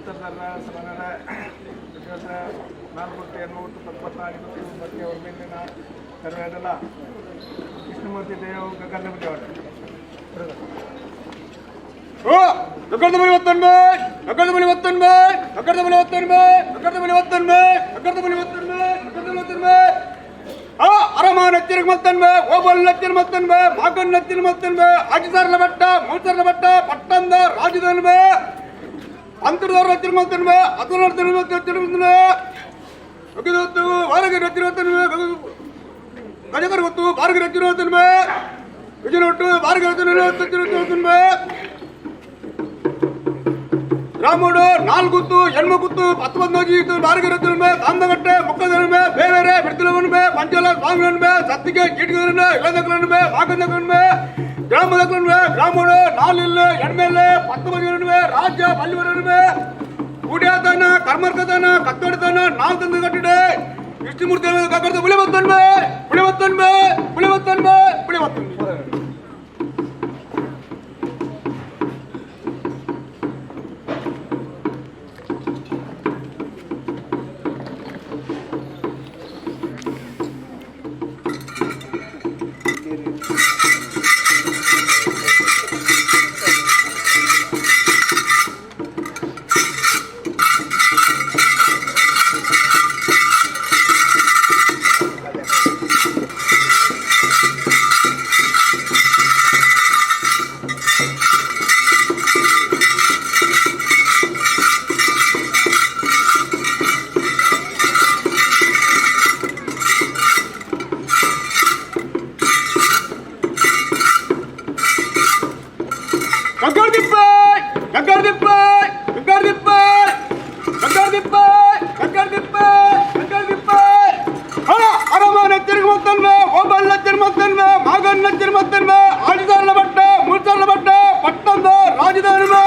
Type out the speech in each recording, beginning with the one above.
ತಂತ್ರದಾರರ ಸಮಾನರ ನಾಲ್ಕು ಎನ್ಮೂವತ್ತು ಪತ್ನಾಲ್ಕು ಬಗ್ಗೆ ಅವ್ರ ಸರ್ವೇದಲ್ಲ ವಿಷ್ಣುಮೂರ್ತಿ ದೇವ್ ಗಗನಮೂರ್ತಿ ಅವರು. ಗಗ್ಗರದ ಗಗ್ಗರದ ಒತ್ತನ್ಮೆ, ಗಗ್ಗರದ ಒತ್ತನ್ಮೆ, ಗಗ್ಗರದ ಒತ್ತನ್ಮೆ, ಗಗ್ಗರದ ಒತ್ತನ್ಮೆ, ಗಗ್ಗರದ ಒತ್ತನ್ಮೆ. ಆ ಅರಮಾನ ತಿರುಮತ್ತನ್ಮೆ, ಓಬಲ್ಲ ತಿರುಮತ್ತನ್ಮೆ, ಮಾಗನ್ನ ತಿರುಮತ್ತನ್ಮೆ, ಅಜಿಸರ್ಲ ಬೆಟ್ಟ, ಮೂಸರ್ಲ ಬೆಟ್ಟ, ಪಟ್ಟಂದ ರಾಜಧನ್ಮೆ, ಅಂತರದವರ ತಿರುಮತ್ತನ್ಮೆ, ಅತನ ತಿರುಮತ್ತ ತಿರುಮತ್ತನ್ಮೆ, ವಾರಗಿರ ತಿರುಮತ್ತನ್ಮೆ, ಗಜಕರ ಗೊತ್ತು ಬಾರಗಿರ ತಿರುಮತ್ತನ್ಮೆ, ವಿಜಯನೊಟ್ಟು ಬಾರಗಿರ ತಿರುಮತ್ತನ್ಮೆ. ರಾಮುಡು ನಾಲ್ಗುತ್ತು ಎಣ್ಮಗುತ್ತು ಪತ್ತೊಂದು ಬಾರಗಿರತ್ತನ್ಮೆ, ತಾಂದಗಟ್ಟೆ ಮುಕ್ಕದನ್ಮೆ, ಬೇವೇರೆ ಬಿಡ್ತಲವನ್ಮೆ, ಪಂಚಲ ಸ್ವಾಮಿನನ್ಮೆ, ಸತ್ತಿಗೆ ಚೀಟಿಗನ್ಮೆ, ಇಳದಕ್ಕನ್ಮೆ, ವಾಕಂದಕನ್ಮೆ, ಗ್ರಾಮದಕ್ಕನ್ಮೆ. ಗ್ರಾಮುಡು ನಾಲಿಲ್ಲ ಎಣ್ಮೇಲೆ ಪತ್ತೊಂಬತ್ತು ರಾಜ್ಯ ಪಲ್ಲಿವರನ್ಮೆ, ಕೂಡ್ಯಾತನ ಕರ್ಮರ್ಕತನ ಕತ್ತೊಡಿತನ ನಾಲ್ ತಂದು ಕಟ್ಟಿಡೆ ವಿಷ್ಣುಮೂರ್ತಿ ಕಕ್ಕರ್ದ புளிவத்தன்மை, புளிவத்தன்மை, புளிவத்தன்மை, புளிவத்தன்மை. ಗಗ್ಗರ್ದಿಪ್ಪ, ಗಗ್ಗರ್ದಿಪ್ಪ, ಗಗ್ಗರ್ದಿಪ್ಪ, ಗಗ್ಗರ್ದಿಪ್ಪ, ಗಗ್ಗರ್ದಿಪ್ಪ, ಗಗ್ಗರ್ದಿಪ್ಪ. ಹಣ ಅರಮನೆ ತಿರುಗುತ್ತನ್ಮೆ, ಓಬಲ್ಲ ತಿರುಮತ್ತನ್ಮೆ, ಮಾಗನ್ನ ತಿರುಮತ್ತನ್ಮೆ, ಆಡಿದಾರನ ಬಟ್ಟ, ಮೂರ್ತಾರನ ಬಟ್ಟ, ಪಟ್ಟಂದ ರಾಜಧಾನಿಮೆ,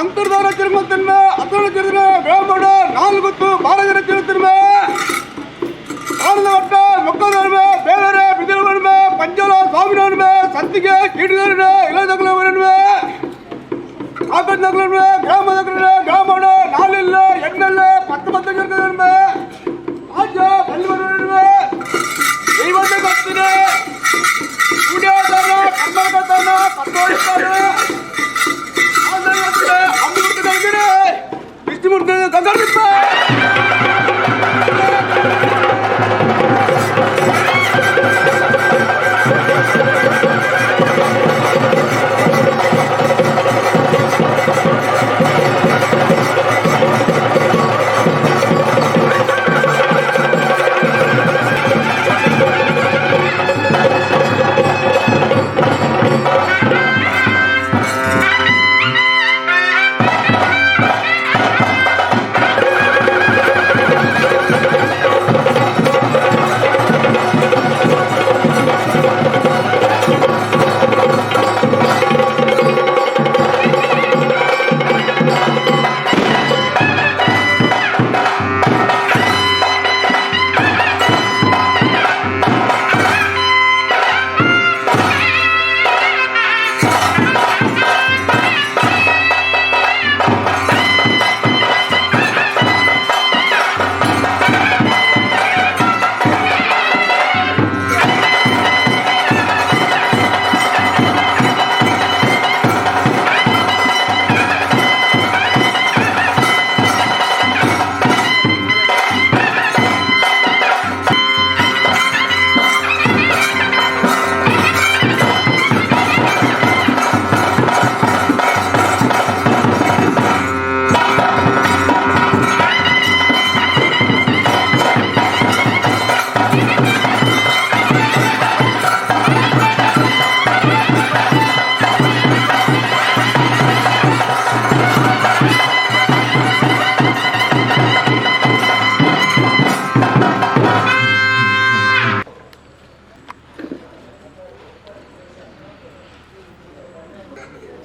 ಅಂತರ್ದಾರ ತಿರುಮತ್ತನ್ಮೆ, ಅತನ ತಿರುಗಿನ ಗ್ರಾಮಡ ನಾಲ್ಗುತ್ತು ಬಾರಗರ ತಿರುತ್ತಿರುಮೆ, ಆನಂದ ಬಟ್ಟ ಮುಕ್ಕದನ್ಮೆ, ಬೇಲರೆ ಬಿದಿರುವನ್ಮೆ, ಪಂಚಲ ಸ್ವಾಮಿನನ್ಮೆ, ಸತ್ತಿಗೆ ಚೀಟಿಗರನ್ಮೆ, ಇಳದಗ್ಲವರನ್ಮೆ, ಕಾಕಡ್ನಗ್ಲನ್ಮೆ, ಗ್ರಾಮದಗ್ಲನ್ಮೆ. ಗ್ರಾಮಡ ನಾಲಿಲ್ಲ ಎಣ್ಣೆಲ್ಲ ಪತ್ತು ಪತ್ತು ಜರ್ಗದನ್ಮೆ, ರಾಜ್ಯ ಬಲ್ಲಿವರನ್ಮೆ, ದೈವದ ಕತ್ತಿನ ಕೂಡ್ಯಾತನ ಕರ್ಮರ್ಕತನ ಕತ್ತೋಡಿತಾನ ವಿಷ್ಣುಮೂರ್ತಿ ಗಂಗಾರ್ದಿಪ್ಪ.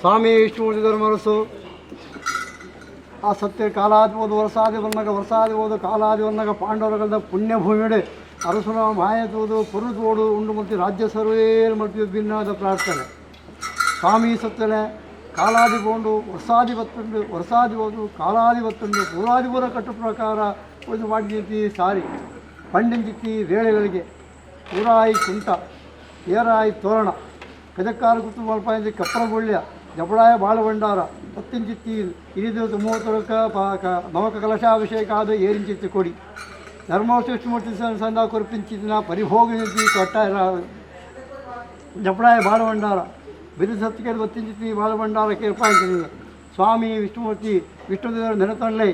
ಸ್ವಾಮಿ ವಿಷ್ಣುಮೂರ್ತಿ ಧರ್ಮರಸು ಆ ಸತ್ಯ ಕಾಲಾದಿ ಹೋದು ವರ್ಷಾದಿ ಬಂದಾಗ, ವರ್ಷಾದಿ ಹೋದು ಕಾಲಾದಿ ಬಂದಾಗ, ಪಾಂಡವರುಗಳದ ಪುಣ್ಯಭೂಮಿಡೆ ಅರಸುನ ಮಾಯತೋದು ಪುರುತೋಡು ಉಂಡು ಮತ್ತು ರಾಜ್ಯ ಸರ್ವೇ ಮಲ್ಪಿ ಭಿನ್ನಾದ ಪ್ರಾರ್ಥನೆ. ಸ್ವಾಮಿ ಸತ್ತನೆ ಕಾಲಾದಿ ಬೋಂಡು ವರ್ಷಾದಿ ಬತ್ತುಂಡು ವರ್ಷಾದಿ ಹೋದು ಕಾಲಾದಿ ಬತ್ತುಂಡು ಪೂರಾದಿ ಪೂರ ಕಟ್ಟು ಪ್ರಕಾರ ಒಂದು ಮಾಡಿದ್ದಿ ಸಾರಿ ಪಂಡಿಂಚಿತ್ತಿ ವೇಳೆಗಳಿಗೆ ಊರಾಯಿ ಕುಂಟ ಏರಾಯಿ ತೋರಣ ಕಜಕ್ಕಾರ ಗುತ್ತು ಮಲ್ಪಾಯಿಂಚಿ ಕಪ್ಪರ ಬುಳ್ಯ ಜಬಳಾಯ ಬಾಳಭಂಡಾರ ಪತ್ತಿಂಚಿತ್ತಿ ಇರಿದು ಮೂವತ್ತರಕ ನವಕ ಕಲಶಾಭಿಷೇಕ ಆದ ಏರಿಂಚಿತ್ತಿ ಕೊಡಿ ಧರ್ಮವರ್ಷ ವಿಷ್ಣುಮೂರ್ತಿ ಸಂದ ಕೊರ್ಪಿಂಚಿನ ಪರಿಭೋಗಿನಿಂತಿ ಕೊಟ್ಟ ಜಪಡಾಯ ಬಾಳಭಂಡಾರ ಬಿರು ಸತ್ತಿಗೆ ಒತ್ತಿಂಚಿತ್ತಿ ಬಾಳಭಂಡಾರ ಕೇರ್ಪಾಯಿಂಚಿನಿ ಸ್ವಾಮಿ ವಿಷ್ಣುಮೂರ್ತಿ ವಿಷ್ಣುದೇವರು ನೆನತೊಳ್ಳೆ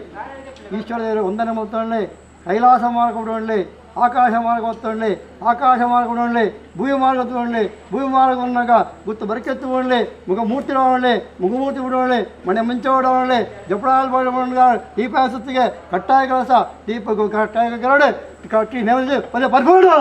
ಈಶ್ವರದೇವರು ವಂದನೆ ಮೊತ್ತೊಳ್ಳೆ ಕೈಲಾಸ ಮಾರ್ಗ ಬಿಡೊಳ್ಳೆ ಆಕಾಶ ಮಾರ್ಗ ಒತ್ತೊಳ್ಳೆ ಆಕಾಶ ಮಾರ್ಗ ಬಿಡೊಳ್ಳೆ ಭೂಮಿ ಮಾರ್ಗ ಒತ್ತೊಳ್ಳೆ ಭೂಮಿ ಮಾರ್ಗ ಒನ್ನಾಗ ಗುತ್ತು ಬರಕೆತ್ತು ಒಳ್ಳೆ ಮುಗ ಮೂರ್ತಿ ಒಳ್ಳೆ ಮುಗಮೂರ್ತಿ ಬಿಡೊಳ್ಳೆ ಮನೆ ಮುಂಚೆ ಓಡೋಳ್ಳೆ ಜಪಡಾಲ್ ಬಾಳಭಂಡಾರ ದೀಪ ಸುತ್ತಿಗೆ ಕಟ್ಟಾಯ ಕಳಸ ದೀಪ ಕಟ್ಟಾಯ ಕರಡೆ ಕಟ್ಟಿ ನೆವಜಿ ಪದೇ ಬರ್ಬೋದು.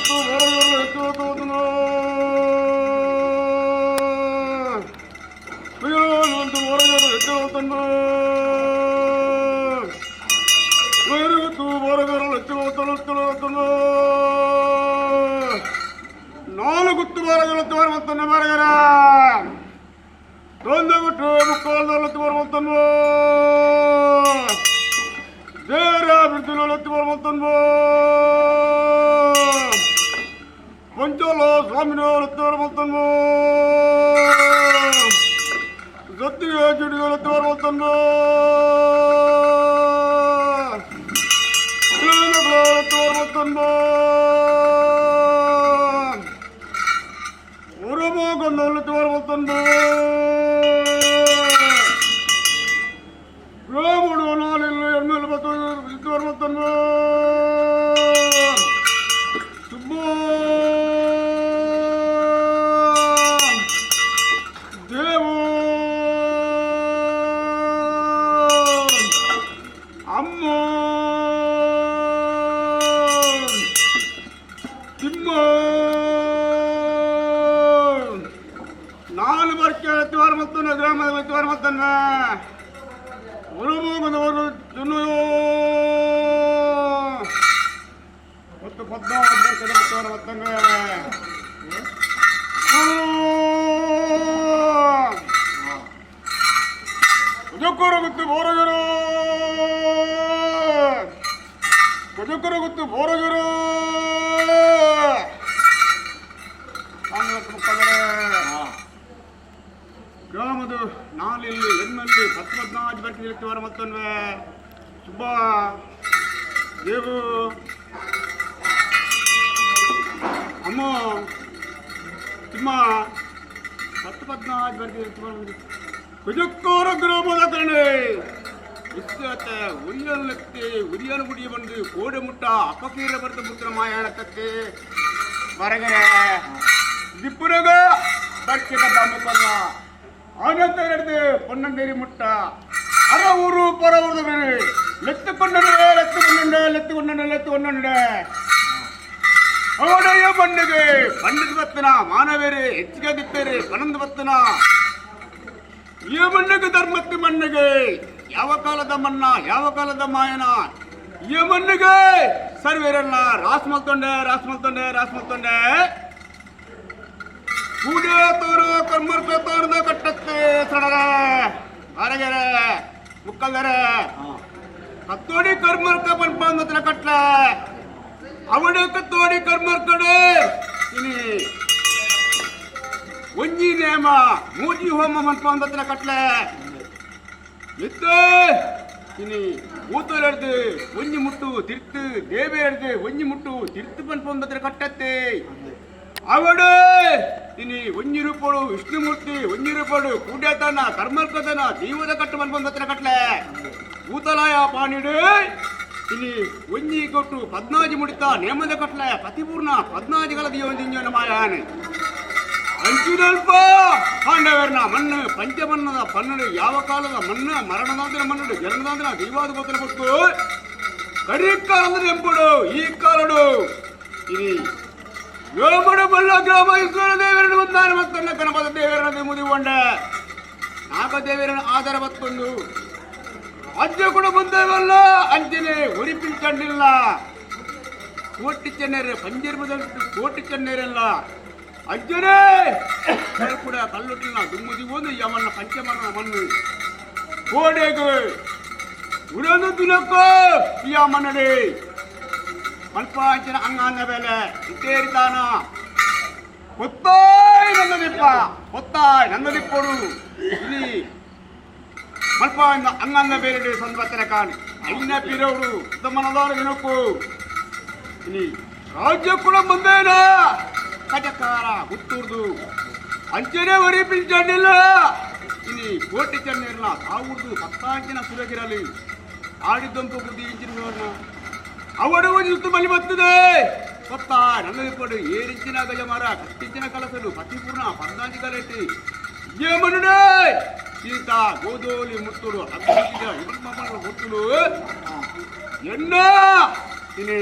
ಗುತ್ತು ಬೋರಗರು ಹೆಚ್ಚು ಬೋರಗರು ಹೆಚ್ಚು ಗುತ್ತು ಬೋರಗರು ಹೆಚ್ಚು ನಾಲು ಗುತ್ತು ಬಾರಗಳು ತೋರ ಮತ್ತೊಂದು ಬಾರಗರ ಒಂದು ಗುಟ್ಟು ಮುಕ್ಕಾಲು ತೋರ ಮತ್ತೊಂದು ದೇವರ ಬಿಡ್ತಿಲು ತೋರ ಮತ್ತೊಂದು ಪಂಚೋಲ ಸ್ವಾಮಿನವರು ತೋರ ಮತ್ತೊಂದು ಜೊತೆಗೆ ಜುಡಿಗಳು ತೋರ ಮತ್ತೊಂದು ತೋರ ಮತ್ತೊಂದು ಅಮ್ಮ ತಿಮ್ಮ ನಾಲು ಬರ್ಕೆ ತ್ವಾರ ಮತ್ತೊಂದು ಗ್ರಾಮದ ತ್ವಾರ ಮತ್ತೊಂದು ಉರುಮೋಗದವರು ಮತ್ತು ಪದ್ಮಾವತಿ ಬರ್ಕೆ ತ್ವಾರ ಮತ್ತೊಂದು ಕುಜಕ್ಕೂರು ಗುತ್ತು ಬೋರಗರು ಕುಜಕ್ಕೂರು ಗುತ್ತು ಬೋರಗರು ಗ್ರಾಮದ ನಾಲಿಲ್ಲಿ ಎನ್ಮಲ್ಲಿ ಪದ್ಮನಾಜ್ ಬರ್ತಿರ್ತೀವರ ಮತ್ತೊಂದು ಸುಬ್ಬ ದೇವು ಅಮ್ಮ ತಿಮ್ಮ ಪತ್ತು ಪದ್ನಾಜ್ ಬರ್ತಿರ್ತೀವರ ಕುಜಕ್ಕೂರು ಗ್ರಾಮದ ಕಣೆ ಇಷ್ಟತ್ತ ಉರಿಯಲತ್ತೆ ಉರಿಯನು ಗುಡಿಯ ಬಂದು ಕೋಡೆ ಮುಟ್ಟ ಅಪಕೀರ ಬರ್ತ ಪುತ್ರ ಮಾಯಾಣಕ್ಕೆ ಬರಗರೆ ದಿಪ್ಪುರಗ ಬರ್ಕಿದ ಬಾಮುಕಲ್ಲ ಆನಂತರದು ಪೊನ್ನಂಡೇರಿ ಮುಟ್ಟ ಅರ ಊರು ಪರ ಊರು ಲೆತ್ತುಕೊಂಡರೆ ಲೆತ್ತುಕೊಂಡ ಲೆತ್ತುಕೊಂಡ ಲೆತ್ತುಕೊಂಡ ಅವಡೆಯ ಮಣ್ಣಿಗೆ ಬಣ್ಣದ ಬತ್ತನ ಮಾನವೇರೆ ಹೆಚ್ಚಿಗೆ ದಿಪ್ಪೇರೆ ಬನಂದ ಬತ್ತನ ಈ ಮಣ್ಣಿಗೆ ಧರ್ಮಕ್ಕೆ ಮಣ್ಣಿಗೆ ಯಾವ ಕಾಲದ ಮಣ್ಣ ಯಾವ ಕಾಲದ ಮಾಯನ ಈ ಮಣ್ಣಿಗೆ ಸರ್ವೇರಲ್ಲ ರಾಸ್ ಮಲ್ತೊಂಡೆ ರಾಸ್ ಮಲ್ತೊಂಡೆ ರಾಸ್ ಮಲ್ತೊಂಡೆ ಪೂಜೆ ತೋರು ಕರ್ಮರ್ಕ ತೋರದ ಕಟ್ಟತ್ತೆ ಸಡರೆ ಬಾರಗೆರೆ ಮುಕ್ಕಲ್ದರೆ ಕತ್ತೋಡಿ ಕರ್ಮರ್ಕ ಪನ್ಪಂದತ್ರ ಕಟ್ಲೆ ಅವಡು ಕತ್ತೋಡಿ ಕರ್ಮರ್ಕಡೆ ಇನಿ ಒಂಜಿ ನೇಮ ಮೂಜಿ ಹೋಮ ಮನ್ಪಂದತ್ರ ಕಟ್ಲೆ ಇತ್ತು ಇನಿ ಊತಲೆಡ್ದು ಒಂಜಿ ಮುಟ್ಟು ತಿರ್ತು ದೇವೇರ್ದು ಒಂಜಿ ಮುಟ್ಟು ತಿರ್ತು ಪನ್ಪಂದತ್ರ ಕಟ್ಟತ್ತೆ ಅವಡು ಇನಿ ಒಂಜಿ ರೂಪಡು ವಿಷ್ಣುಮೂರ್ತಿ ಒಂಜಿ ರೂಪಡು ಕೂಡ್ಯತನ ಕರ್ಮರ್ಕತನ ದೈವದ ಕಟ್ಟು ಮನ್ಪಂದತ್ರ ಕಟ್ಲೆ ಊತಲಾಯ ಪಾಣಿಡು ಇನಿ ಒಂಜಿ ಕೊಟ್ಟು ಪದ್ನಾಜಿ ಮುಡಿತ ನೇಮದ ಕಟ್ಲೆ ಪತಿಪೂರ್ಣ ಪದ್ನಾಜಿಗಳ ದೀವನ ಮಾಯಾನೆ ಅಂಚಿನಲ್ಪ ಪಾಂಡವರ್ನ ಮಣ್ಣು ಪಂಚಮನ್ನದ ಪನ್ನಡು ಯಾವ ಕಾಲದ ಮಣ್ಣು ಮರಣದಾಂತರ ಮಣ್ಣು ಜನದಾಂತರ ದೈವಾದ ಗೊತ್ತನ ಕೊಟ್ಟು ಕರಿಕಾಲದ ಎಂಪುಡು ಈ ಕಾಲಡು ಇನಿ ಯೋಮಡು ಬಲ್ಲ ಗ್ರಾಮ ಈಶ್ವರ ದೇವರನ್ನು ಬಂದಾನ ಮತ್ತೊಂದು ಗಣಪತ ದೇವರನ್ನು ಮುದಿಕೊಂಡ ನಾಗದೇವರನ್ನು ಆಧಾರ ಬತ್ತೊಂದು ರಾಜ್ಯ ಕೂಡ ಬಂದೇವಲ್ಲ ಅಂಚನೆ ಒರಿಪಿಂಚಂಡಿಲ್ಲ ಕೋಟಿ ಚೆನ್ನೇರೆ ಪಂಜರ್ ಬದಲು ಕೋಟಿ ಚೆನ್ನೇರಲ್ಲ ಅಂಜನೇ ಕೂಡ ಕಲ್ಲುಟ್ಟಿನ ದುಮ್ಮದಿ ಒಂದು ಯವನ್ನ ಪಂಚಮರಣ ಮಣ್ಣು ಕೋಡೆಗೆ ಉಡನು ದಿನಕ್ಕೋ ಇಯ ಮನ್ನಡೆ ಮಲ್ಪಾಂಚನ ಅಂಗಾಂಗ ಬೇಲೆ ಇತೇರಿತಾನ ಒತ್ತಾಯ್ ನಂದದಿಪ್ಪ ಒತ್ತಾಯ್ ನಂದದಿಪ್ಪಡು ಇಲ್ಲಿ ಮಲ್ಪಾಂಗ ಅಂಗಾಂಗ ಬೇರೆ ಸಂದರ್ಭ ಕಾಣಿ ಐನ ಪಿರೌಡು ಉತ್ತಮನದಾನ ದಿನಕ್ಕೂ ಇಲ್ಲಿ ರಾಜ್ಯ ಕೂಡ ಬಂದೇನ ಕಜಕಾರ ಗುತ್ತೂರ್ದು ಅಂಚನೆ ಒರಿ ಪಿಂಚಂಡಿಲ್ಲ ಇನಿ ಕೋಟಿ ಚೆನ್ನೇರ್ನ ತಾವುರ್ದು ಪತ್ತಾಂಚಿನ ಸುರಗಿರಲಿ ಆಡಿದ್ದಂತು ಬುದ್ಧಿ ಇಂಚಿನ ಅವಡು ಒಂದು ಬಲಿ ಬರ್ತದೆ ಕೊತ್ತ ನನ್ನದು ಏರಿಂಚಿನ ಗಜಮರ ಕತ್ತಿಂಚಿನ ಕಲಸಲು ಪತಿಪೂರ್ಣ ಪದ್ದಾಂಜಿ ಕಲೆಟಿ ಏಮನುಡೆ ಸೀತಾ ಗೋದೋಲಿ ಮುತ್ತುಡು ಅಗ್ನಿದ ಮುತ್ತುಡು ಎನ್ನ ಇನಿ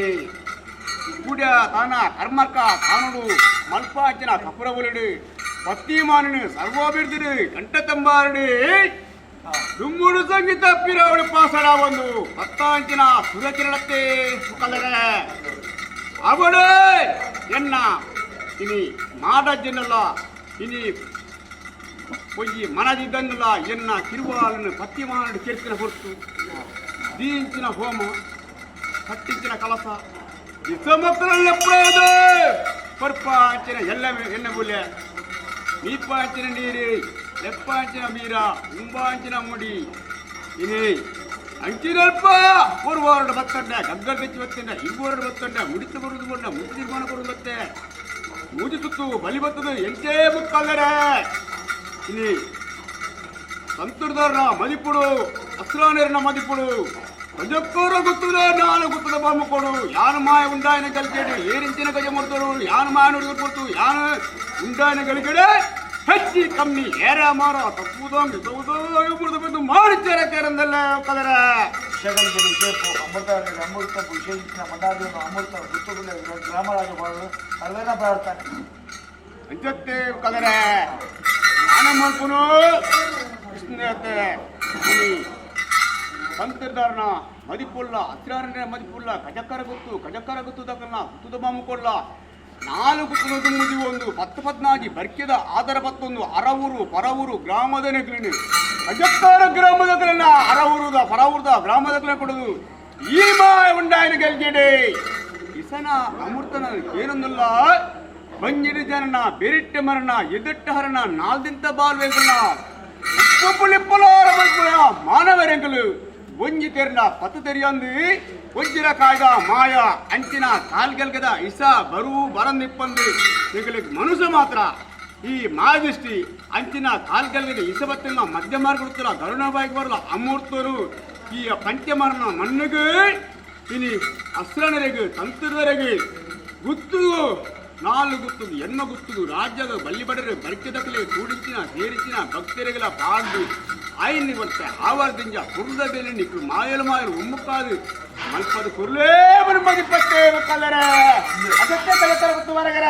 ಕೂಡ್ಯ ತಾನ ಕರ್ಮರ್ಕ ಕಾನುಡು ಮಲ್ಪಾಂಚಿನ ಕಪುರವುಲುಡು ಪತ್ತಿಮಾನನು ಸರ್ವಾಭಿವೃದ್ಧಿ ಕಂಠ ತಂಬಾರಡು ದುಮ್ಮುಡು ಸಂಗೀತ ಪಿರವಳು ಪಾಸಡ ಒಂದು ಪತ್ತಾಂಚಿನ ಸುರಕಿರಣತ್ತೆ ಕಲರೆ ಅವಳು ಎನ್ನ ಇನಿ ಮಾಡಜ್ಜನಲ್ಲ ಇನಿ పొయ్యి మనదిద్దందుల ఎన్న కిరువాలను పత్తిమానుడు చేర్చిన పొరుతు దీయించిన హోమం పట్టించిన కలస విశ్వమొక్కలెప్పుడేదో పొర్పాంచిన ఎల్ల ఎన్నబులే నీపాంచిన నీరు లెప్పాంచిన మీర ఉంబాంచిన ముడి ఇని అంచినల్ప పూర్వారుడు బತ್ತಂಡೆ ಗಗ್ಗಲ್ ಬೆಚ್ಚಿ ಬತ್ತಂಡೆ ಇರುವರುಡು ಬತ್ತಂಡೆ ಮುಡಿತ ಬರುದು ಬಣ್ಣ ಮುಟ್ಟಿ ತೀರ್ಮಾನ ಕೊಡುದು ಬತ್ತೆ ಮೂಜಿ ಸುತ್ತು ಬಲಿ ಬತ್ತದು ಎಂಚೇ ಮುಕ್ಕಲ್ಲರೆ ಇನಿ ಸಂತುರ್ದಾರನ ಮದಿಪುಡು ಅಸ್ರಾನೇರನ ಮದಿಪುಡು ಗಜಕ್ಕೂರ ಗುತ್ತದ ನಾಲು ಗುತ್ತದ ಬಾಮುಕೊಡು ಯಾನು ಮಾಯ ಉಂಡಾಯನ ಕಲಿಕೆಡು ಏರಿಂಚಿನ ಗಜ ಮುಡ್ತರು ಯಾನು ಮಾಯ ನುಡಿದು ಕೊಡ್ತು ಯಾನು ಉಂಡಾಯನ ಕಲಿಕೆಡೆ ಹೆಚ್ಚಿ ಕಮ್ಮಿ ಏರ ಮಾರ ತಪ್ಪುದಂಗೆ ತಪ್ಪುದಂಗೆ ಬಂದು ಮಾಡಿಚ್ಚಾರ ಕೇರಂದಲ್ಲ ಕದರ ವಿಷಯಗಳಿಗೆ ವಿಷಯಕ್ಕೂ ಅಮೃತ ಅಮೃತ ವಿಶೇಷ ಮಂಡಾದಿಯನ್ನು ಅಮೃತ ಗುತ್ತುಗುಳ್ಳೆ ಗ್ರಾಮರಾಜ ಸರ್ವೇನ ಪ್ರಾರ್ಥನೆ ಅಂಚತ್ತೆ ಕದರ ದಾನ ಮಲ್ಪುನು ಕೃಷ್ಣದೇವತೆ ಸಂತರ್ದಾರನ ಮದಿಪುಲ್ಲ ಹತ್ತಿರ ಮದಿಪುಲ್ಲ ಕಜಕ್ಕರ ಗುತ್ತು ಕಜಕ್ಕರ ಗುತ್ತು ದಕ್ಕಲ್ನ ಗುತ್ತುದ ಬಾಮುಕೊಲ್ಲ ನಾಲ್ಕು ಗುತ್ತದ ದುಮ್ಮುದಿ ಒಂದು ಪತ್ತು ಪತ್ನಾಜಿ ಬರ್ಕೆದ ಆದರ ಪತ್ತೊಂದು ಅರವೂರು ಪರವೂರು ಗ್ರಾಮದ ನೆಗ್ಲಿನಿ ಕಜಕ್ಕಾರ ಗ್ರಾಮದ ಕಲನ ಅರವೂರುದ ಪರವೂರುದ ಗ್ರಾಮದ ಕಲ ಕೊಡುದು ಈ ಮಾಯ ಉಂಡಾಯನ ಗೆಲ್ಗೆಡೆ ಇಸನ ಅಮೃತನ ಏನೊಂದಲ್ಲ ಬಂಜಿಡಿ ಜನನ ಬೆರಿಟ್ಟೆ ಮರಣ ಎದೆಟ್ಟ ಹರಣ ನಾಲ್ದಿಂತ ಬಾಲ್ವೇಗಲ್ಲ ಉಪ್ಪುಲಿಪ್ಪಲಾರ ಬಲ್ಪುಳ ಮಾನವರೆಂಗಲು ಒಂಜಿ ತೆರ್ನ ಪತ್ತು ತೆರಿಯಂದು ಒಂಜಿರ ಕಾಯ್ದ ಮಾಯ ಅಂಚಿನ ಕಾಲ್ಗೆಲ್ಗದ ಇಸ ಬರು ಬರಂದಿಪ್ಪಂದು ನಿಗಲಿಗೆ ಮನುಷ್ಯ ಮಾತ್ರ ಈ ಮಾಯದೃಷ್ಟಿ ಅಂಚಿನ ಕಾಲ್ಗೆಲ್ಗದ ಇಸ ಬತ್ತಿನ ಮಧ್ಯ ಮಾರ್ಗ ಗರುಣಬಾಯಿಗೆ ಬರಲ್ಲ ಅಮೂರ್ತರು ಈ ಪಂಚಮರಣ ಮಣ್ಣಿಗೆ ಇನಿ ಅಸ್ರನರೆಗೆ ತಂತ್ರದರೆಗೆ ಗುತ್ತು ನಾಲ್ಕು ಗುತ್ತುದು ಎಣ್ಮ ಗುತ್ತುದು ರಾಜ್ಯದ ಬಲ್ಲಿ ಬಡರೆ ಬರ್ಕೆದಕಲೆ ಕೂಡಿಂಚಿನ ಸೇರಿಚಿನ ಭಕ್ತರಿಗಳ ಪಾಡ್ದು ಆಯ್ನಿ ಬರ್ತೆ ಆವರ್ದಿಂಜ ಕುರ್ದ ಬೇಲೆ ನಿಕ್ಕು ಮಾಯಲು ಮಾಯಲು ಉಮ್ಮುಕ್ಕಾದು ಮಲ್ಪದು ಕುರ್ಲೇ ಮದಿಪಟ್ಟೆ ಕಲ್ಲರೆ ಅದಕ್ಕೆ ಕಲೆತರ ಗುತ್ತು ಮರಗರ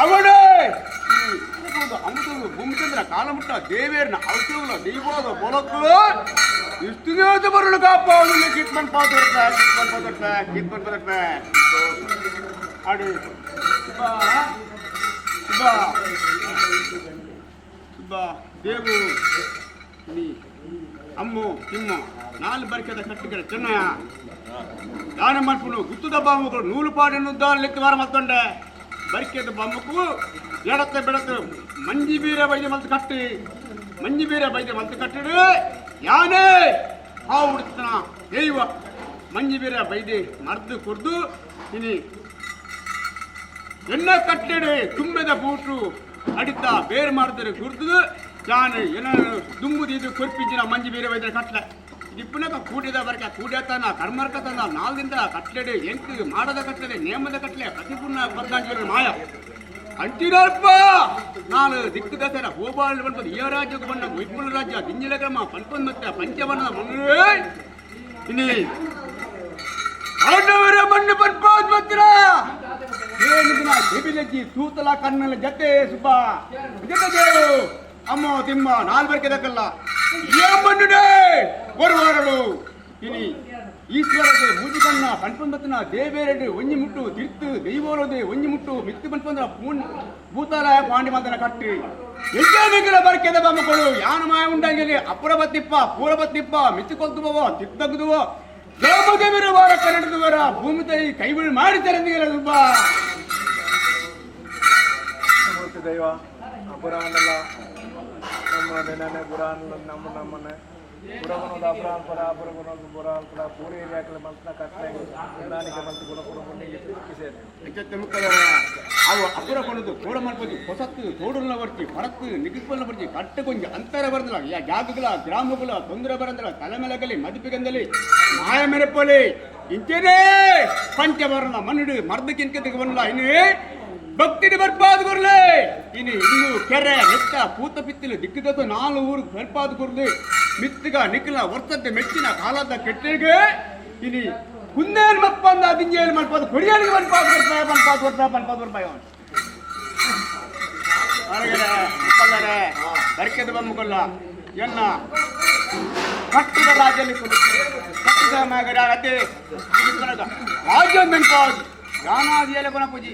ಅವಡು ಅಮೃತದು ಭೂಮಿಚಂದ್ರ ಕಾಲಮುಟ್ಟ ದೇವೇರ್ನ ಔಷಧಗಳ ದೈವದ ಬೊಲಕು ಇಷ್ಟು ದಿವಸ ಬರಲು ಕಾಪಾಡು ಕಿತ್ಮನ್ ಪಾದರ್ತ ಕಿತ್ಮನ್ ಪಾದರ್ತ ಕಿತ್ಮನ್ ಪಾದರ್ತ ಆಡು ಸುಬ್ಬಾ ಸುಬ್ಬಾ ಸುಬ್ಬಾ ದೇವು ನೀ ಅಮ್ಮು ತಿಮ್ಮು ನಾಲ್ ಬರ್ಕೆದ ಕಟ್ಟಿಗಡ ಚೆನ್ನಯ ದಾನ ಮಲ್ಪುನು ಗುತ್ತುದ ಬಾಮುಗಳು ನೂಲು ಪಾಡನ್ನು ಲೆಕ್ಕ ವಾರ ಮತ್ತೊಂಡೆ ಬರ್ಕೆದ ಬಾಮುಕು ಎಡತ್ತೆ ಬೆಡತ್ತೆ ಮಂಜಿ ಬೀರ ಬೈದೆ ಮಲ್ತು ಕಟ್ಟಿ ಮಂಜಿ ಬೀರ ಬೈದೆ ಮಲ್ತು ಕಟ್ಟಿಡು ಯಾನೇ ಹಾವು ಹುಡುಕ್ತನ ದೈವ ಮಂಜಿ ಬೀರ ಬೈದೆ ಮರ್ದು ಕುರ್ದು ಇನಿ ಎನ್ನ ಕಟ್ಟೆಡೆ ತುಂಬೆದ ಬೂಟು ಅಡಿತ ಬೇರೆ ಮಾಡಿದರೆ ಗುರ್ದು ಯಾನು ಏನ ದುಂಬುದಿದ್ದು ಕೊರ್ಪಿಂಚಿನ ಮಂಜಿ ಬೇರೆ ಬೈದ್ರೆ ಕಟ್ಲೆ ಇಪ್ಪನಕ ಕೂಡಿದ ಬರಕ ಕೂಡ್ಯತನ ಕರ್ಮರ್ಕತನ ನಾಲ್ದಿಂದ ಕಟ್ಲೆಡೆ ಎಂಟು ಮಾಡದ ಕಟ್ಲೆಡೆ ನೇಮದ ಕಟ್ಲೆ ಪ್ರತಿಪೂರ್ಣ ಬದ್ದಾಂಜಿರ ಮಾಯ ಅಂಟಿರಪ್ಪ ನಾನು ದಿಕ್ಕು ದಸರ ಹೋಬಾಳ್ ಬಂದದ್ದು ಈ ರಾಜ್ಯಕ್ಕೆ ಬಂದ ವಿಪುಲ ರಾಜ್ಯ ದಿಂಜಿಲ ಕ್ರಮ ಪನ್ಪನ್ ಮತ್ತೆ ಪಂಚವನ ಮಣ್ಣು ಇನಿ ಆಂಡವರ ಮಣ್ಣು ಪನ್ಪಾದ್ ಮತ್ತಿರ ಏನು ದಿನ ದೇಬಿಲಜ್ಜಿ ತೂತಲ ಕಣ್ಣಲ ಜತೆ ಸುಬ್ಬ ಜತೆ ದೇವು ಅಮ್ಮ ತಿಮ್ಮ ನಾಲ್ವರ್ಕೆ ದಕ್ಕಲ್ಲ ಏ ಮಣ್ಣುಡೆ ಬರುವಾರಳು ಇನಿ ಈಶ್ವರದೆ ಮೂಜಿಕಣ್ಣ ಪನ್ಪಂದತ್ತನ ದೇವೇರಡು ಒಂಜಿ ಮುಟ್ಟು ತಿರ್ತು ದೈವೋರದೆ ಒಂಜಿ ಮುಟ್ಟು ಮಿತ್ತು ಪನ್ಪಂದ್ರ ಪೂನ್ ಭೂತಾಲಯ ಪಾಂಡಿ ಮಂದನ ಕಟ್ಟಿ ಎಜ್ಜಾನಿಗಳ ಬರ್ಕೆದ ಬಮ್ಮಗಳು ಯಾನು ಮಾಯ ಉಂಡಂಗೆಲಿ ಅಪ್ಪುರ ಬತ್ತಿಪ್ಪ ಪೂರ ಬತ್ತಿಪ್ಪ ಮಿತ್ತು ಕೊಲ್ತುವೋ ತಿತ್ತಗುದುವೋ ದೇವದೇವರು ವಾರ ಕನ್ನಡದವರ ಭೂಮಿ ತಾಯಿ ಕೈಬಿಡಿ ಮಾಡಿ ತೆರೆದಿಲ್ಲ ಸುಬ್ಬ ಕೃಷ್ಣಮೂರ್ತಿ ದೈವ ಅಪುರಾನಲ್ಲ ನಮ್ಮ ನೆನೆ ಗುರಾನ್ ನಮ್ಮ ನಮ್ಮನೆ ಪುರಗುಣದ ಅಪರಾನ್ ಪರ ಅಪುರಗುಣದ ಪುರಾನ್ ಪರ ಪೂರಿ ಏರಿಯಾಕಲ ಮಂತ್ನ ಕಟ್ಲೆ ಗುಣಾನಿಕೆ ಮಂತ್ ಗುಣ ಗುಣ ಗುಣಿಗೆ ಕಿಸೇನೆ ಅವು ಅಪುರ ಕೊನದು ಕೋಡ ಮಲ್ಪದಿ ಹೊಸತ್ತು ತೋಡುಲ್ನ ಬರ್ತಿ ಪರತ್ತು ನಿಗಿಸ್ಪಲ್ನ ಬರ್ತಿ ಕಟ್ಟ ಕೊಂಜ ಅಂತರ ಬರಂದಲ ಯಾ ಜಾಗಗಳ ಗ್ರಾಮಗಳ ತೊಂದರೆ ಬರಂದಲ ತಲೆಮೆಲಗಲಿ ಮದುಪಿಗಂದಲಿ ಮಾಯ ಮೆರಪಲಿ ಇಂಚೇನೇ ಪಂಚವರ್ಣ ಮನ್ನುಡು ಮರ್ದಕ್ಕಿನ್ಕತಿಗೆ ಬನ್ನಲ ಇನ್ನು ಭಕ್ತಿని ಬರ್ಪಾದ ಗುರ್ಲೆ ಇನ್ನು ಇನ್ನು ಕೆರೆ ನೆತ್ತ ಪೂತ ಪಿತ್ತಿಲು ದಿಕ್ಕದತ್ತು ನಾಲು ಊರು ಬರ್ಪಾದ ಗುರ್ಲಿ ಮಿತ್ತಗ ನಿಕ್ಕಲ ವರ್ತದ್ದ ಮೆಚ್ಚಿನ ಕಾಲದ ಕೆಟ್ಟರಿಗೆ ಇನಿ ಕುಂದೇನು ಮತ್ಪಂದ ದಿಂಜೇನು ಮಲ್ಪದು ಕೊಡಿಯಲಿಗೆ ಮನ್ಪಾದು ಬರ್ಪಾಯ ಮನ್ಪಾದು ಬರ್ಪಾಯ ಮನ್ಪಾದು ಬರ್ಪಾಯ ಹೊರಗಡೆ ಮುಕ್ಕಲ್ಲರೆ ಬರ್ಕೆದ ಬಮ್ಮುಕೊಲ್ಲ ಎನ್ನ ಕಟ್ಟದ ರಾಜ್ಯಲ್ಲಿ ಕಟ್ಟದ ಮಗರ ಅತಿ ರಾಜ್ಯ ಮೆನ್ಪಾದು ಯಾನಾದಿಯಲೆ ಕೊನ ಪೂಜಿ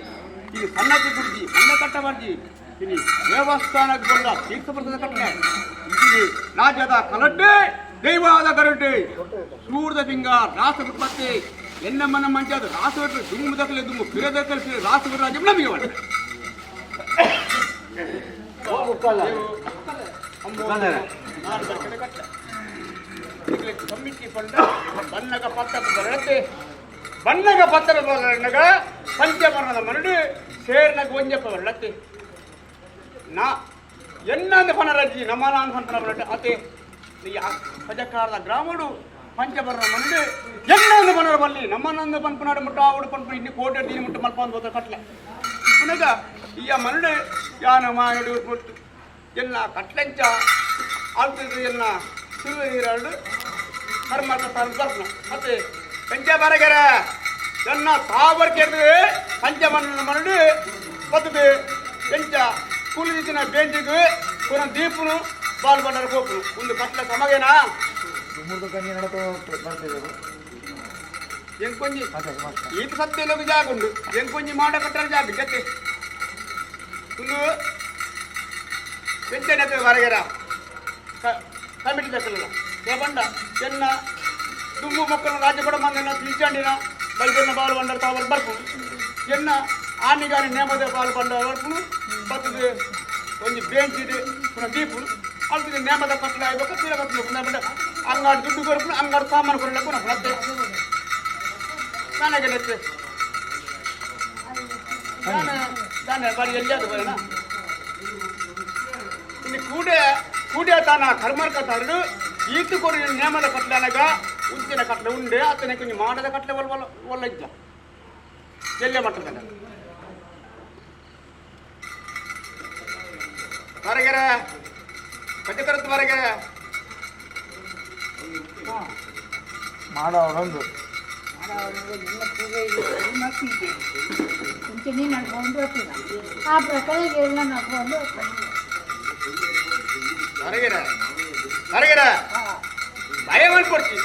ಇಲ್ಲಿ ಸಣ್ಣಕ್ಕೆ ಕುಡ್ಜಿ ಸಣ್ಣ ಕಟ್ಟ ಬರ್ಜಿ ಇಲ್ಲಿ ದೇವಸ್ಥಾನಕ್ಕೆ ಬಲ್ಲ ತೀರ್ಥ ಬರ್ತದ ಕಟ್ಟಲೆ ಇಲ್ಲಿ ರಾಜ್ಯದ ಕಲಡ್ಡೆ ದೈವಾದ ಕರಡ್ಡೆ ಸೂರ್ದ ತಿಂಗ ರಾಸ ಉತ್ಪತ್ತಿ ಎನ್ನಮ್ಮನ ಮಂಚಾದ ರಾಸ ದುಮ್ಮು ದಕ್ಕಲೆ ದುಮ್ಮು ಪಿರ ದಕ್ಕಲೆ ಪಿರ ರಾಸ ರಾಜ್ಯ ನಮಗೆ ಮಾಡ ಕಮ್ಮಿಟಿ ಪಂಡ ಬನ್ನಗ ಪತ್ತ ಬರತ್ತೆ ಬನ್ನಗ ಪತ್ತರ ಬರನಗ ಪಂಚಮರಣದ ಮರಡು ಸೇರ್ನಗ ಒಂಜಪ್ಪ ಬರಲತ್ತೆ ನಾ ಎನ್ನಂದ ಪನರಜ್ಜಿ ನಮ್ಮನ ಪಂಪನ ಬರಟ್ಟೆ ಅತೆ ಪಜಕಾರದ ಗ್ರಾಮಡು ಪಂಚಬರ್ಣ ಮನಡು ಎನ್ನಂದ ಪನರ ಬಲ್ಲಿ ನಮ್ಮನಂದ ಪನ್ಪನಾಡು ಮುಟ್ಟ ಆవుడు ಪನ್ಪು ಇನ್ನು ಕೋಟೆ ದೀನಿ ಮುಟ್ಟ ಮಲ್ಪಂದು ಹೋದ ಕಟ್ಲೆ ಪುನಗ ಈಯ ಮನಡು ಯಾನ ಮಾಯಡು ಮುಟ್ಟು ಎಲ್ಲ ಕಟ್ಲೆಂಚ ಆಳ್ತಿದ್ರು ಎಲ್ಲ ಸುರು ನೀರಾಡು ಕರ್ಮ ಬರ್ಪನ ಮತ್ತೆ ಪಂಚ ಬರಗರ ಎನ್ನ ತಾವರ್ಕೆರ್ದು ಪಂಚಮಣ್ಣ ಮನಡು ಬತ್ತದು ಎಂಚ ಕೂಲಿ ಬೇಂಜಿಗೆ ಪುನಃ ದೀಪನು ಬಾಲ್ ಬಂಡಾರ ಹೋಗ್ನು ಒಂದು ಕಟ್ಲೆ ಸಮಗೇನಾ ಎಂಕೊಂಜಿ ಈತ ಸತ್ಯಲೋಕ ಜಾಗ ಉಂಡು ಎಂಕೊಂಜಿ ಮಾಡ ಕಟ್ಟರ ಜಾಗ ಜತೆ ಒಂದು ಎಂಚನೆ ಬರಗರ ಕಮಿಟಿ ದಕ್ಕಲ್ಲ ಬಂಡ ಎನ್ನ ದುಂಬು ಮಕ್ಕಳು ರಾಜ್ಯ ಕೂಡ ಮಂದನ ಪಿಲ್ಚಾಂಡಿನ ಬೈದನ್ನ ಬಾಲ್ ಬಂಡಾರ ತಾವರ್ ಬರ್ಪುನು ಎನ್ನ ಆನಿಗಾನಿ ನೇಮದ ಬಾಲ್ ಬಂಡಾರ ಬರ್ಪುನು ಬತ್ತದು ಒಂಜಿ ಬೆಂಚ್ ಇಡು ಪುನಃ ದೀಪುನು ಅಲ್ತಿಗೆ ನೇಮದ ಕಟ್ಟಡ ಆಯ್ಬೇಕು ತೀರ ಕಟ್ಟಲು ಪುನಃ ಬಂಡ ಅಂಗಾಡು ದುಡ್ಡು ಕೊರ್ಪುನು ಅಂಗಾಡು ಸಾಮಾನು ಕೊರಲ ಪುನಃ ಮತ್ತೆ ನನಗೆ ನೆತ್ತೆ ನಾನು ಬಾರಿ ಎಲ್ಲಿಯಾದ ಬರೋಣ ಇನ್ನು ಕೂಡೆ ಕೂಡೆ ತಾನ ಕರ್ಮರ್ಕ ತಾರಡು ಈತು ಕೊರು ನೇಮದ ಕಟ್ಲನಗ ಉಂಚಿನ ಕಟ್ಲೆ ಉಂಡೆ ಆತನ ಕೊಂಚ ಮಾಡದ ಕಟ್ಲೆ ಒಲ್ಲ ಒಲ್ಲ ಇಜ್ಜ ಎಲ್ಲೇ ಮಟ್ಟದ ಹೊರಗೆರೆ ಕಜಕರತ್ತು ಹೊರಗೆರೆ ಮಾಡೋರೊಂದು ಇಂಚನೆ ನಡ್ಕೊಂಡು ಹೋಗ್ತೀವಿ ಆ ಪ್ರಕಾರ ಎಲ್ಲ ನಡ್ಕೊಂಡು ಹೋಗ್ತೀವಿ. ಹೊರಗೆರೆ ಹೊರಗೆರೆ ಭಯ ಕೊಡ್ತಿ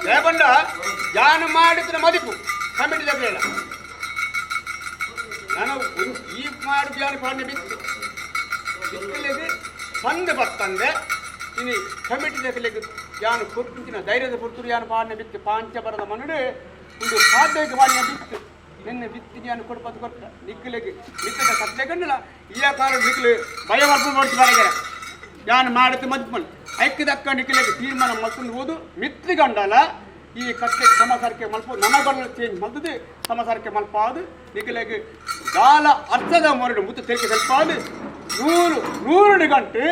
ದೇಬಂಡ ಜಾನ ಮಾಡಿದ್ರ ಮದಿಪು ಕಮಿಟಿ దగ్గర ನಾನು ಈ ಮಾಡಿ ಜಾನ ಪಾಂಡೆ ಬಿತ್ತು ಬಿತ್ತಲೆಗೆ ಸಂದ ಬತ್ತಂದೆ ಇನಿ ಕಮಿಟಿ దగ్గర ಯಾನು ಕೊರ್ಪಿಂಚಿನ ಧೈರ್ಯದ ಪುರ್ತುರು ಯಾನು ಪಾಂಡೆ ಬಿತ್ತು ಪಾಂಚ ಬರದ ಮನಡು ಒಂದು ಸಾಧ್ಯಕ್ಕೆ ಪಾಂಡೆ ಬಿತ್ತು ನಿನ್ನೆ ಬಿತ್ತು ಯಾನು ಕೊಡ್ಪತ್ತು ಕೊಟ್ಟ ನಿಕ್ಕಲೆಗೆ ಮಿತ್ತದ ಕಟ್ಲೆ ಕಂಡಲ್ಲ ಈ ಕಾಲ ನಿಕ್ಕಲು ಭಯ ಬರ್ಪು ಮಾಡ್ತಿ ಬರಗೆರೆ ಯಾನು ಮಾಡಿದ್ದು ಮದ್ಮಲ್ ಐಕ್ಯದಕ್ಕ ನಿಕ್ಕಲೆಗೆ ತೀರ್ಮಾನ ಮಲ್ತಂದು ಹೋದು ಮಿತ್ರಿಗಂಡಲ ಈ ಕಟ್ಟೆ ಸಮಾಸಾರಕ್ಕೆ ಮಲ್ಪ ನಮಗಲ್ಲ ಚೇಂಜ್ ಮಲ್ತದೆ ಸಮಾಸಾರಕ್ಕೆ ಮಲ್ಪಾದು ನಿಕ್ಕಲೆಗೆ ಗಾಲ ಅರ್ಥದ ಮೊರಡು ಮುತ್ತು ತೆರಿಗೆ ಸಲ್ಪಾದು ನೂರು ನೂರು ಗಂಟೆ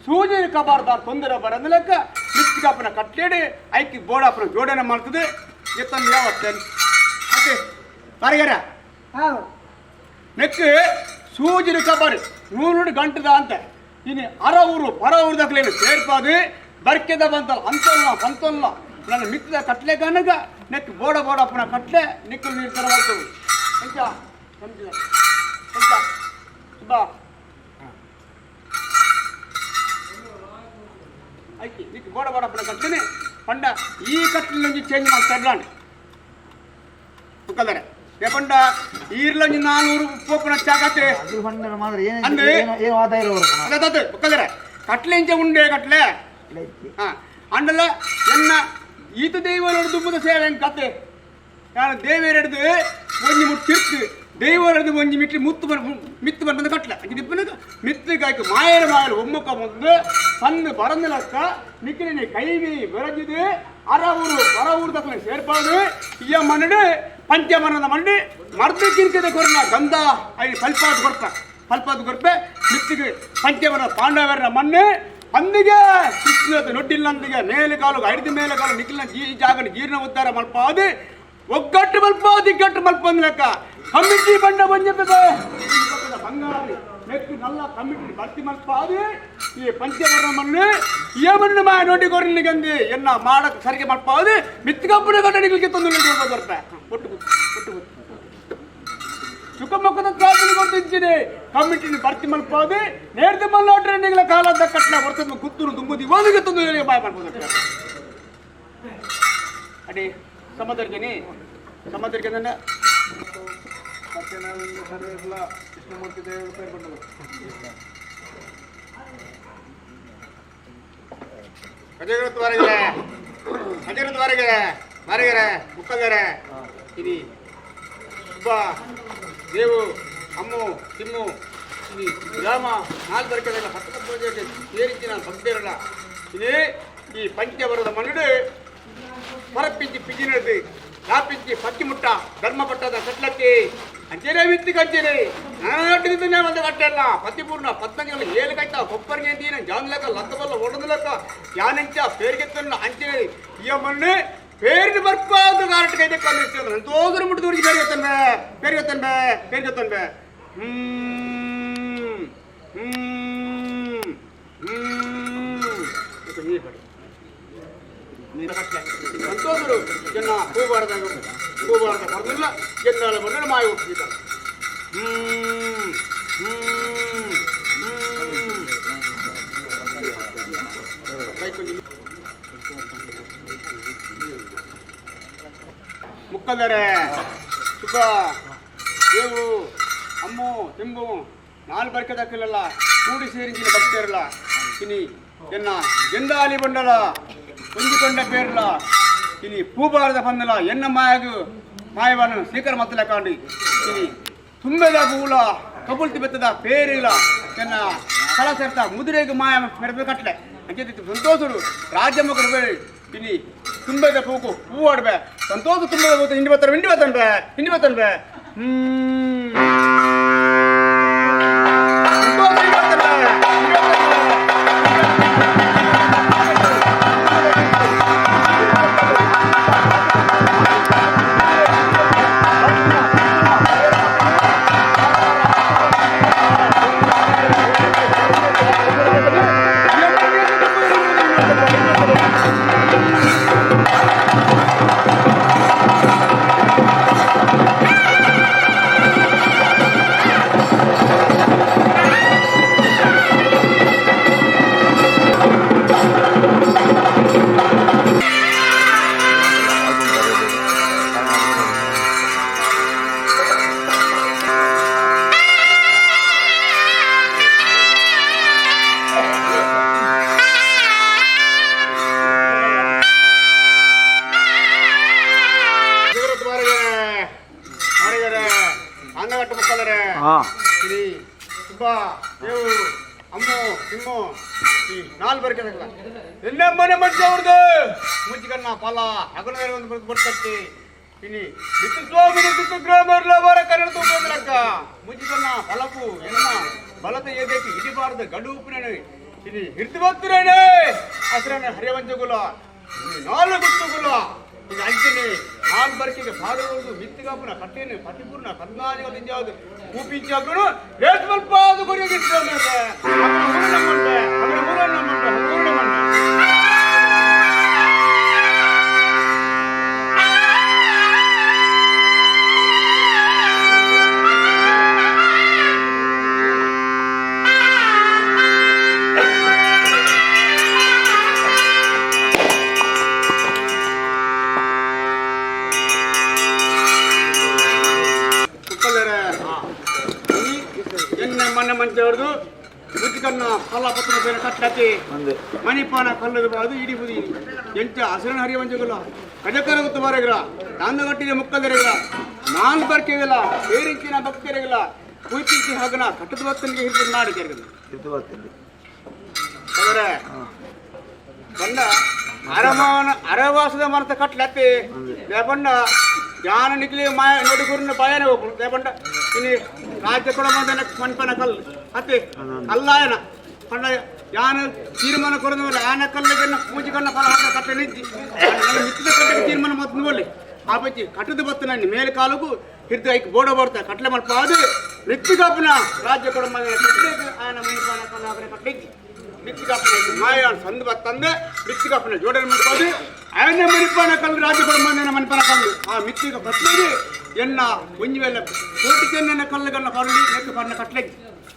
ಸೂಜಿ ಕಬಾರ್ದಾರ್ ತೊಂದರೆ ಬರಂದ ಲೆಕ್ಕ ಮಿತ್ತಿಗಪ್ಪನ ಕಟ್ಲೇಡಿ ಐಕಿ ಬೋಡಪ್ಪನ ಜೋಡಣೆ ಮಾಡ್ತದೆ ಎತ್ತಂದು ಯಾವತ್ತೇನು ಅತ್ತೆ ಬರಗರ ಹೌದು ನೆಕ್ ಸೂಜಿನ ಕಬಾರ್ ನೂರು ಗಂಟದ ಅಂತ ಇನ್ನು ಅರ ಊರು ಪರ ಊರು ದಕ್ಕಲೇನು ಸೇರ್ಪಾದು ಬರ್ಕೆದ ಬಂತಲ್ಲ ಅಂತಲ್ಲ ಪಂತಲ್ಲ ನನ್ನ ಮಿತ್ತದ ಕಟ್ಲೆ ಕನಗ ನೆಕ್ ಬೋಡ ಬೋಡಪ್ಪನ ಕಟ್ಲೆ ನಿಕ್ಕಲು ನೀರು ತರ ಬರ್ತದೆ ಎಂಚ ಸಮಜಿದ ಎಂಚ ಸುಬ್ಬಾ ಐಕಿ ನಿಕ್ ಬೋಡ ಬೋಡಪ್ಪನ ಕಟ್ಲೇನೆ ಪಂಡ ಈ ಕಟ್ಲೆ ಚೇಂಜ್ ಮಾಡ್ತಾ ಮುಕ್ಕಲ್ದಾರೆ ಪಂಡ ಈರ್ಲಂಜಿ ನಾನೂರು ಪೋಪನ ಚಾಕತ್ತೆ ಅಂದ್ರೆ ಅದೇ ಮುಕ್ಕಲ್ದಾರೆ ಕಟ್ಲೆ ಇಂಚ ಉಂಡೆ ಕಟ್ಲೆ ಹಾ ಅಂಡಲ ಎನ್ನ ಈತ ದೈವರೋಡು ದುಂಬದ ಸೇವೆ ಕತೆ ನಾನು ದೇವೇರೆಡ್ದು ಒಂಜಿ ಮುಟ್ಟು ತಿರ್ತು ದೇವರೆಡ್ದು ಒಂಜಿ ಮಿಟ್ಲಿ ಮುತ್ತು ಬರ್ ಮಿತ್ತು ಬಂದ ಕಟ್ಲೆ ಅಂಚ ದಿಪ್ಪನ ಮಿತ್ತು ಕಾಯ್ಕು ಮಾಯರ ಮಾಯರ ಒಮ್ಮಕ್ಕ ಬಂದು ಸಣ್ಣ ಬರಂದ ಲಕ್ಕ ನಿಕ್ಕಿನ ಕೈವಿ ಬೆರಜಿದು ಅರ ಊರು ಬರ ಊರು ತಕ್ಕ ಸೇರ್ಪಾಡು ಇಯ ಮನಡು ಪಂಚಮನದ ಮನಡು ಮರ್ದ ಕಿರ್ಕದ ಕೊರ್ನ ಗಂಧ I ಫಲ್ಪಾದ ಕೊರ್ಪ ಫಲ್ಪಾದ ಕೊರ್ಪೆ ಮಿತ್ತಿಗೆ ಪಂಚಮನ ಪಾಂಡವರ ಮಣ್ಣು ಅಂದಿಗೆ ಕೃಷ್ಣದ ನೊಡ್ಡಿಲ್ಲಂದಿಗೆ ಮೇಲೆ ಕಾಲು ಐದು ಮೇಲೆ ಕಾಲು ನಿಖಿಲ್ನ ಜೀ ಜಾಗನ ಜೀರ್ಣ ಉದ್ಧಾರ ಮಲ್ಪಾದು ಒಗ್ಗಟ್ಟು ಮಲ್ಪ ದಿಗ್ಗಟ್ಟು ಮಲ್ಪ ಲೆಕ್ಕ ಕಮಿಟಿ ಬಂಡ ಬಂಜ ಬಂಗಾರ ಮೆಕ್ಕು ನಲ್ಲ ಕಮಿಟಿ ಭರ್ತಿ ಮಲ್ಪಾದು ಈ ಪಂಚವರ್ಣ ಮಣ್ಣು ಏಮಣ್ಣು ಮಾ ನೋಡಿ ಗೊರ್ನಿಗಂದು ಎನ್ನ ಮಾಡಕ್ಕೆ ಸರಿಗೆ ಮಲ್ಪಾದು ಮಿತ್ತಿಗಬ್ಬನ ಗಂಡನಿಗಳಿಗೆ ತೊಂದರೆ ಬರ್ಪ ಒಟ್ಟು ಒಟ್ಟು ಸುಖಮುಖದ ತ್ರಾಸನ ಕೊಟ್ಟಿದ್ದೀನಿ ಕಮಿಟಿನ ಭರ್ತಿ ಮಲ್ಪಾದು ನೇರ್ದ ಮಲ್ಲಾಟ್ರೆ ನಿಗಳ ಕಾಲದ ಕಟ್ಟಣ ಬರ್ತದ ಕುತ್ತೂರು ದುಂಬುದಿ ಓದಿಗೆ ತೊಂದರೆ ಬಾಯ್ ಮಾಡ್ಬೋದು ಅಡಿ ಸಮದರ್ಗನಿ ಸಮದರ್ಗನ ಸತ್ಯನಾರಾಯಣ ಸರ್ವೇರ್ಲ ವಿಷ್ಣುಮೂರ್ತಿ ದೇವರು ಪೇರ್ಕೊಂಡರು. ಗಜಗೃತವರೆಗೆ ಗಜಗೃತವರೆಗೆ ಮರೆಗರೆ ಮುಕ್ಕದರೆ ಇನಿ ಸುಬ್ಬ ದೇವು ಅಮ್ಮು ತಿಮ್ಮು ಇನಿ ರಾಮ ನಾಲ್ಕು ಬರಕೆಲ್ಲ ಹತ್ತು ಪೂಜೆಗೆ ಏರಿತಿ ನಾನು ಭಕ್ತಿರಲ್ಲ ಇನಿ ಈ ಪಂಚವರದ ಮನುಡು ಪರಪಿಂಚಿ ಪಿಜಿನದು ರಾಪಿಂಚಿ ಪಚ್ಚಿ ಮುಟ್ಟ ಧರ್ಮ ಪಟ್ಟದ ಕಟ್ಲಕ್ಕೆ ಅಂಚೆನೆ ವಿತ್ತಿ ಕಂಚೆನೆ ನಾನಾಟಿದ್ದಾನೆ ಒಂದು ಕಟ್ಟೆಲ್ಲ ಪತಿಪೂರ್ಣ ಪದ್ಮಂಜಲ ಏಳು ಕೈತ ಕೊಪ್ಪರಿಗೆ ಅಂತೀನ ಜಾನ್ ಲೆಕ್ಕ ಲತ್ತಬಲ್ಲ ಒಡದು ಲೆಕ್ಕ ಯಾನೆಂಚ ಪೇರಿಗೆ ಅಂಚೆನೆ ಈ ಮಣ್ಣು పేరుని ಬರ್ಪಾದು ಕಾರಟ್ ಕೈದೆ ಕಲಿಸ್ತದೆ ಅಂತೋದ್ರ ಮುಟ್ಟಿದವರಿಗೆ ಬೇರೆ ಬೇರೆ ತನ್ಬೆ ಬೇರೆ ತನ್ಬೆ ಹ್ಮ್ ಹ್ಮ್ ಹ್ಮ್ ಸಂತೋಷರು ಜನ ಹೂಬಾರ್ದ ಹೂಬಾರ್ದ ಬರಲಿಲ್ಲ ಜನ ಬಂದ್ರೆ ಮಾಯ ಹೋಗ್ತಿದ್ದಾರೆ. ಹ್ಮ್ ಹ್ಮ್ ಹ್ಮ್ ಮುಕ್ಕದರೆ ಸುಖ ದೇವು ಅಮ್ಮು ತಿಂಬು ನಾಲ್ ಬರ್ಕದಕ್ಕಿಲ್ಲಲ್ಲ ಕೂಡಿ ಸೇರಿಂಚಿನ ಭಕ್ತಿರಲ್ಲ ಇನಿ ಎನ್ನ ಎಂದಾಲಿ ಬಂಡಲ ಹೊಂದಿಕೊಂಡ ಪೇರ್ಲ ಇನಿ ಪೂಬಾರದ ಬಂದಲ ಎನ್ನ ಮಾಯಗು ಮಾಯವನ್ನು ಸ್ವೀಕಾರ ಮತ್ತಲ ಕಾಂಡಿ ಇನಿ ತುಂಬೆದ ಪೂಲ ಕಬುಲ್ತಿ ಬೆತ್ತದ ಪೇರಿಲ್ಲ ಎನ್ನ ಕಲ ಸೇರ್ತ ಮುದುರೆಗೆ ಮಾಯ ಮೆರೆದ ಕಟ್ಲೆ ಅಂಚೆ ಸಂತೋಷರು ರಾಜ್ಯ ಮಕ್ಕಳು ಬೇರೆ ಇನಿ ತುಂಬೆದ ಪೂಕು ಹೂ ಆಡ್ಬೆ ಸಂತೋಷ ತುಂಬೆದ ಪೂತು ಹಿಂಡಿ ಬರ್ತಾರೆ ಹಿಂಡಿ ಬರ್ತಾನೆ ಹಿಂಡಿ ಬರ್ತಾನೆ. ಹ್ಮ್ ಸಂತೋಷ ಹಿಂಡಿ ಬರ್ತಾನೆ, ಹಿಂಡಿ ಬರ್ತಾನೆ. ಮನೆ ಮಜ್ಜ ಅವ್ರದ್ದು ಮುಜ್ಜಿಗನ್ನ ಫಲ ಹಗಲ ಒಂದು ಬರ್ತತಿ ಇನಿ ಸ್ವಾಮಿ ಗ್ರಾಮರ್ಲ ವರ ಕನ್ನಡ ತುಂಬಿದ್ರಕ್ಕ ಮುಜ್ಜಿಗನ್ನ ಫಲಪು ಎನ್ನ ಬಲದ ಎದಕ್ಕೆ ಹಿಡಿಬಾರದು ಗಂಡು ಉಪ್ಪಿನ ಇನಿ ಹಿಡಿದು ಬರ್ತಿರೇನೆ ಹಸಿರನೆ ಹರಿವಂಜಗುಲ ನಾಲ್ಕು ಗುತ್ತುಗುಲ ಈಗ ಅಂಚನೆ ನಾಲ್ಕು ಬರ್ಕಿಗೆ ಬಾಡುವುದು ಮಿತ್ತಿಗಾಪುನ ಕಟ್ಟೇನೆ ಪತಿಪೂರ್ಣ ಪದ್ಮಾಜಿಗಳು ಇಂಜಾವುದು ಕೂಪಿಂಚಾಕನು ರೇಟ್ ಸ್ವಲ್ಪ ಅದು ಕೊರಿಯೋಗಿತ್ತು ಎನ್ನ ಮನೆ ಮಂಚವ್ರದ್ದು ಬುದ್ಧಿಕನ್ನ ಕಲ್ಲ ಪತ್ರ ಬೇರೆ ಕಟ್ಟತಿ ಮಣಿಪಾನ ಕಲ್ಲದು ಅದು ಇಡೀ ಬುದಿ ಎಂಟ ಹಸಿರನ ಹರಿಯ ಮಂಜುಗಲ್ಲ ಕಜಕರ ಗೊತ್ತು ಬಾರಗಿರ ತಾಂದಗಟ್ಟಿನ ಮುಕ್ಕದರಿಗಿರ ನಾನು ಬರ್ಕಿದಿಲ್ಲ ಬೇರಿಂಚಿನ ಭಕ್ತರಿಗಿಲ್ಲ ಕುಯ್ತಿಂಚಿ ಹಗನ ಕಟ್ಟದ ಭಕ್ತನಿಗೆ ಹಿಡಿದು ಮಾಡಿ ಅವರೇ ಬಂದ ಅರಮಾನ ಅರವಾಸದ ಮನಸ ಕಟ್ಲತ್ತಿ ದೇಪಂಡ ಜ್ಞಾನ ನಿಕ್ಲಿ ಮಾಯ ನೋಡಿ ಗುರುನ ಬಾಯನೆ ಹೋಗು ದೇಪಂಡ ಇನಿ ರಾಜ್ಯ ಕೊಡ ಮಂದನ ಮನ್ಪನ ಕಲ್ಲು ಅತ್ತೆ ಕಲ್ಲಾಯನ ಪಂಡ ಯಾನ ತೀರ್ಮಾನ ಕೊರದ ಆನ ಕಲ್ಲಿಗೆ ಪೂಜೆ ಕಣ್ಣ ಫಲ ಹಾಕ ಕಟ್ಟೆ ನಿಜ್ಜಿ ಮಿತ್ತಿದ ಕಟ್ಟೆಗೆ ತೀರ್ಮಾನ ಮತ್ತು ನೋಡ್ಲಿ ಆ ಪಚ್ಚಿ ಕಟ್ಟದ ಬತ್ತು ನಾನು ಮೇಲೆ ಕಾಲಕ್ಕೂ ಹಿಡಿದು ಐಕ್ ಬೋಡ ಬರ್ತಾ ಕಟ್ಲೆ ಮಲ್ಪ ಅದು ಮಿತ್ತಿಗಾಪುನ ರಾಜ್ಯ ಕುಟುಂಬ ಆಯನ ಮಣಿಪಾನ ಕಲಾಪನೆ ಕಟ್ಲಿಜ್ಜಿ. ಮಿತ್ತಿಗಾಪುನ ಮಾಯ ಸಂದು ಬತ್ತಂದೆ ಮಿತ್ತಿಗಾಪುನ ಜೋಡಣೆ ಮಾಡ್ಬೋದು. ಆಯನ ಮಣಿಪಾನ ಕಲ್ಲು ರಾಜ್ಯ ಕುಟುಂಬ ಮಣಿಪಾನ ಕಲ್ಲು ಆ ಮಿತ್ತಿಗ ಕಟ್ಲಿಗೆ ಎನ್ನ ಒಂಜಿ ವೇಳೆ ಕೋಟಿ ಚೆನ್ನ ಕಲ್ಲುಗಳನ್ನ ಕರಳಿ ನೆಕ್ಕು ಪರ್ಣ ಕಟ್ಲಿಜ್ಜಿ.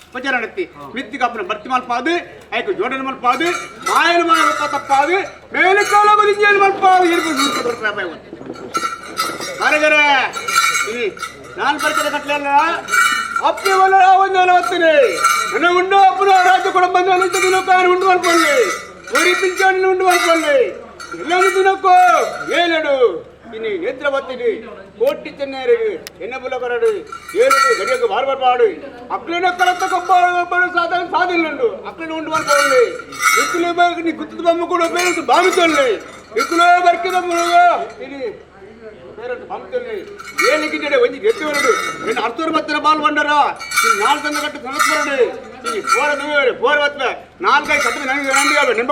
ಉಪಚಾರ ನಡತಿ ಮಿತ್ತಿಗಾಪುನ ಭರ್ತಿ ಮಲ್ಪಾದು, ಐಕು ಜೋಡಣೆ ಮಲ್ಪಾದು, ಮಾಯನ ಮಾಯ ತಪ್ಪಾದು, ಮೇಲೆ ಕಾಲ ಬಲಿಂಜೇನು ಮಲ್ಪಾದು. ಇರ್ಬೋದು ಮರಗರೆ ಈ ನಾನು ಬರ್ತಾರೆ ಕಟ್ಲೆಲ್ಲ ಅಪ್ಪೆ ವಲ್ಲ ಒಂದು ಒತ್ತನೆ ನನ್ನ ಉಂಡು ಅಪ್ಪನ ರಾಜ್ಯ ಕೂಡ ಬಂದ ದಿನಕ್ಕೆ ಉಂಡು ಮಾಡ್ಕೊಳ್ಳಿ, ಒರಿ ಪಿಂಚಣಿ ಉಂಡು ಮಾಡ್ಕೊಳ್ಳಿ, ಎಲ್ಲನೂ ದಿನಕ್ಕೂ ಏಳಡು ಇನ್ನು ನೇತ್ರ ಬತ್ತಿನಿ ಕೋಟಿ ಚೆನ್ನೈರಿಗೆ ಎನ್ನ ಬುಲ ಬರಡು ಏಳಡು ಗಡಿಯಕ್ಕೆ ಬಾರ್ ಬಾರು ಅಕ್ಲಿನ ಕಲತ್ತ ಕೊಬ್ಬ ಸಾಧನ ಸಾಧನೆ ಅಕ್ಲಿನ ಉಂಡು ಮಾಡ್ಕೊಳ್ಳಿ. ಇಕ್ಕಲು ನೀ ಗುತ್ತದ ಬೊಮ್ಮ ಕೂಡ ಬೇರೆ ಬಾಮಿತೊಳ್ಳಿ ಇಕ್ಕಲು ಬರ್ಕಿದ ಇನಿ పేరంట పంపుతుంది. ఏలికి ಒಂಜಿ ಎತ್ತುವರಡು ನಿನ್ನ ಅರ್ತೂರು ಬತ್ತಿನ ಬಾಲ್ ಬಂಡರ ನಾಲ್ಕು ತಂದ ಕಟ್ಟು ಸೊಲತ್ಬರಡು ಈ ಫೋರ ನುವ್ವೇರು ಫೋರ್ ಬತ್ತ ನಾಲ್ಕೈ ಕಟ್ಟು ನನಗೆ ನಂಬಿಗೆ ನಿಮ್ಮ.